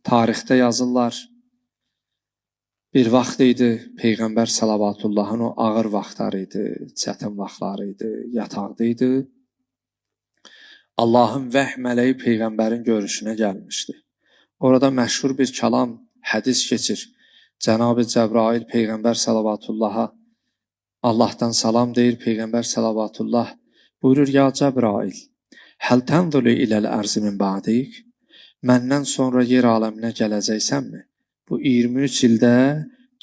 Tarixdə yazırlar. Bir vaxt idi, Peyğəmbər salavatullahın o ağır vaxtları idi, çətin vaxtları idi, yataqda idi. Allahın vəhy mələyi Peyğəmbərin görüşünə gəlmişdi. Orada məşhur bir kəlam, hədis keçir. Cənab-ı Cəbrail Peyğəmbər salavatullaha Allahdan salam deyir, Peyğəmbər salavatullah buyurur, ya Cəbrail, həl tənzulu iləl ərzi min ba'dik? Məndən sonra yer aləminə gələcəksənmi? Bu 23 ildə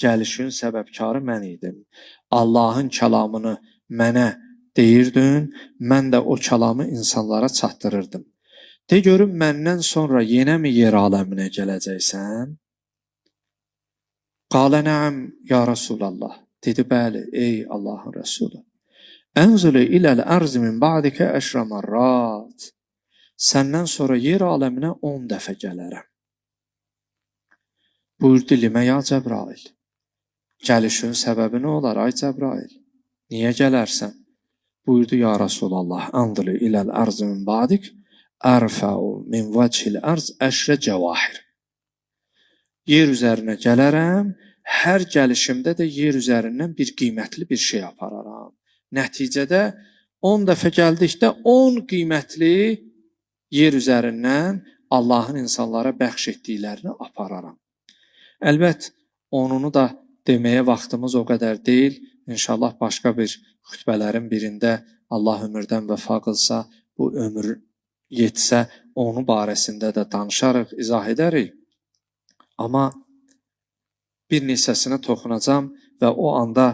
gəlişin səbəbkarı mən idim. Allahın kəlamını mənə deyirdin, mən də o kəlamı insanlara çatdırırdım. De görüm, məndən sonra yenə mi yer aləminə gələcəksən? Qalə nəəm, ya Rasulallah. Dedi, bəli, ey Allahın Rəsulü. Ənzülü iləl ərzi min ba'dikə əşrə mərrat. Səndən sonra yer aləminə 10 dəfə gələrəm. Buyurdu, limə ya Cəbrail? Gəlişin səbəbi nə olar, ay Cəbrail? Niyə gələrsən? Buyurdu, ya Rasulallah, ənzülü iləl ərzi min ba'dik, ərfəu min vəchil ərz əşrə cəvahir. Yer üzərinə gələrəm, hər gəlişimdə də yer üzərindən bir qiymətli bir şey apararam. Nəticədə 10 dəfə gəldikdə 10 qiymətli yer üzərindən Allahın insanlara bəxş etdiklərini apararam. Əlbət, onunu da deməyə vaxtımız o qədər deyil. İnşallah başqa bir xütbələrin birində Allah ömürdən vəfa qılsa, bu ömür yetsə, onu barəsində də danışarıq, izah edərik. Amma bir neçəsinə toxunacam və o anda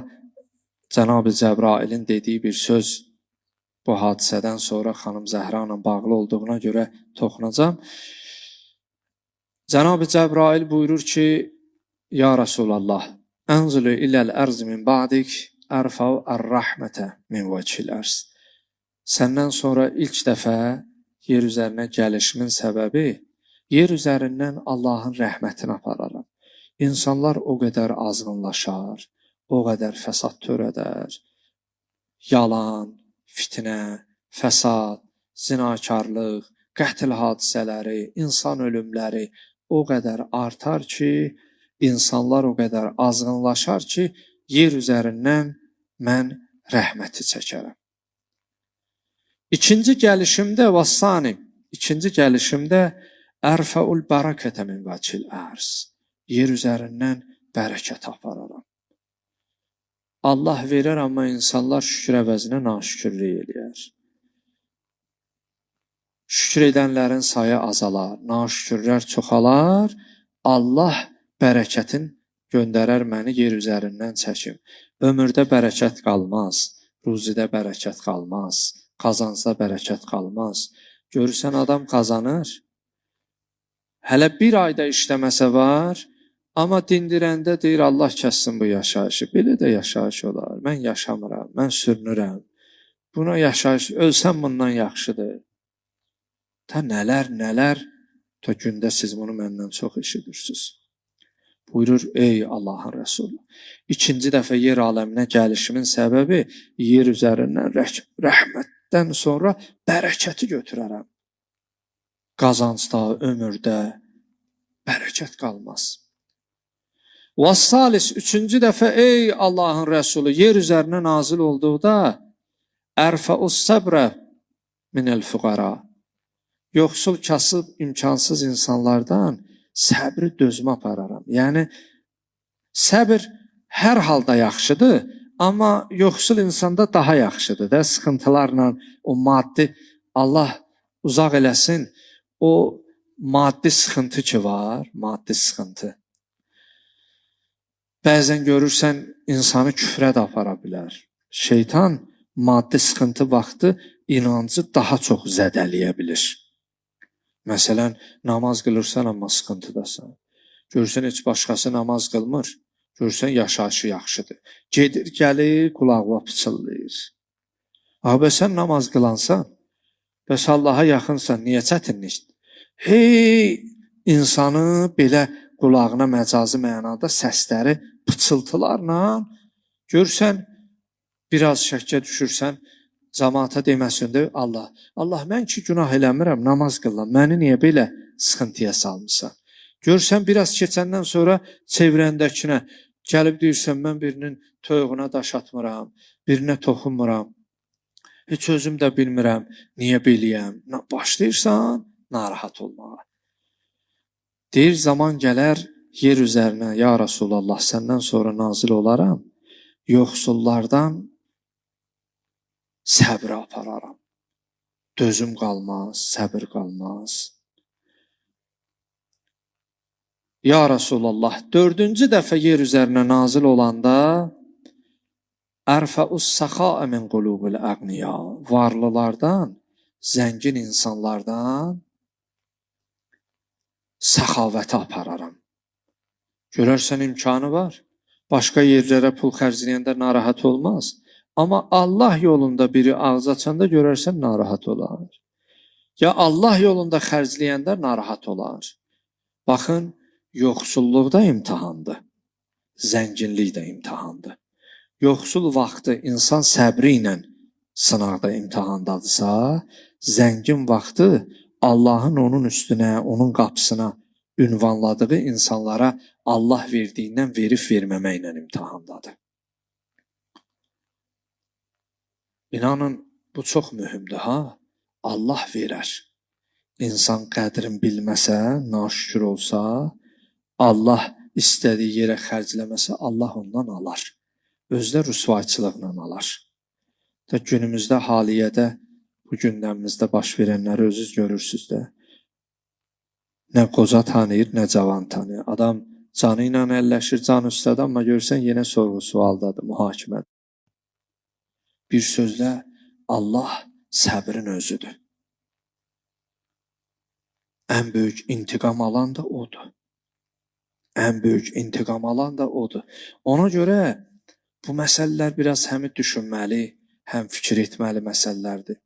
Cənab-ı Cəbrailin dediyi bir söz bu hadisədən sonra xanım Zəhra ilə bağlı olduğuna görə toxunacam. Cənab-ı Cəbrail buyurur ki, ya Rasulallah, ənzülü iləl ərzi min ba'dik, ərfəu ər-rəhmətə min vəchil ərz. Səndən sonra ilk dəfə yer üzərinə gəlişimin səbəbi, yer üzərindən Allahın rəhmətini apararam. İnsanlar o qədər azğınlaşar, o qədər fəsad törədər. Yalan, fitnə, fəsad, zinakarlıq, qətl hadisələri, insan ölümləri o qədər artar ki, insanlar o qədər azğınlaşar ki, yer üzərindən mən rəhməti çəkərəm. İkinci gəlişimdə vassani, ikinci gəlişimdə ərfəul bərəkətə min vəcil ərz. Yer üzərindən bərəkət apararam. Allah verər, amma insanlar şükür əvəzinə naşükürlük eləyər. Şükür edənlərin sayı azalar, naşükürlər çoxalar. Allah bərəkətin göndərər məni yer üzərindən çəkim. Ömürdə bərəkət qalmaz, ruzidə bərəkət qalmaz, qazancda bərəkət qalmaz. Görürsən, adam qazanır. Hələ bir ayda işləməsə var, amma dindirəndə deyir, Allah kəssin bu yaşayışı. Belə də yaşayış olar. Mən yaşamıram, mən sürünürəm. Buna yaşayış, ölsəm bundan yaxşıdır. Ta nələr, nələr, ta gündə siz bunu məndən çox eşidirsiniz. Buyurur, ey Allahın Rəsulü, ikinci dəfə yer aləminə gəlişimin səbəbi yer üzərindən rəhmətdən sonra bərəkəti götürərəm. Qazancda, ömürdə bərəkət qalmaz. Vassalis, üçüncü dəfə ey Allahın Rəsulü, yer üzərinə nazil olduqda ərfəus səbrə minəl füqara. Yoxsul, kasıb, imkansız insanlardan səbri dözmə apararam. Yəni, səbir hər halda yaxşıdır, amma yoxsul insanda daha yaxşıdır da, sıxıntılarla o maddi, Allah uzaq eləsin, o maddi sıxıntı ki var, maddi sıxıntı. Bəzən görürsən, insanı küfrə də apara bilər. Şeytan maddi sıxıntı vaxtı inancı daha çox zədələyə bilir. Məsələn, namaz qılırsan, amma sıxıntıdasan. Görürsən, heç başqası namaz qılmır. Görürsən, yaşayışı yaxşıdır. Gedir, gəlir, qulağına pıçıldayır. Abi, sən namaz qılansan, bəs Allaha yaxınsan, niyə çətinlikdir? Hey, insanı belə qulağına məcazi mənada səsləri pıçıltılarla görürsən, biraz şəkkə düşürsən, cəmaata deməsin də Allah, Allah mən ki günah eləmirəm, namaz qılıram, məni niyə belə sıxıntıya salmısan? Görsən, biraz keçəndən sonra çevrəndəkinə gəlib deyirsən, mən birinin toyuğuna daş atmıram, birinə toxunmuram. Heç özüm də bilmirəm, niyə beləyəm. Başlayırsan narahat olmağa. Deyir, zaman gələr yer üzərinə, ya Rasulallah, səndən sonra nazil olaram, yoxsullardan səbri apararam. Dözüm qalmaz, səbir qalmaz. Ya Rasulallah, dördüncü dəfə yer üzərinə nazil olanda Ərfəus səxaə min qulubil əqniya, varlılardan, zəngin insanlardan səxavəti apararam. Görərsən imkanı var. Başqa yerlərə pul xərcləyəndə narahat olmaz. Amma Allah yolunda biri ağız açanda görərsən narahat olar. Ya Allah yolunda xərcləyəndə narahat olar. Baxın, yoxsulluq da imtahandır. Zənginlik də imtahandır. Yoxsul vaxtı insan səbri ilə sınaqda, imtahandadısa, zəngin vaxtı Allahın onun üstünə, onun qapısına ünvanladığı insanlara Allah verdiyindən verib verməməklə imtahandadır. İnanın, bu çox mühümdür, ha? Allah verər. İnsan qədrini bilməsə, naşükür olsa, Allah istədiyi yerə xərcləməsə, Allah ondan alar. Özü də rüsvayçılıqla alar. Da günümüzdə, haliyyədə, bu gündəmimizdə baş verənləri özünüz görürsünüz də. Nə qoca tanıyır, nə cavan tanıyır. Adam canı ilə əlləşir, can üstədir, amma görürsən yenə sorğu sualdadır, mühakimədir. Bir sözlə, Allah səbrin özüdür. Ən böyük intiqam alan da odur. Ən böyük intiqam alan da odur. Ona görə bu məsələlər biraz həm düşünməli, həm fikir etməli məsələlərdir.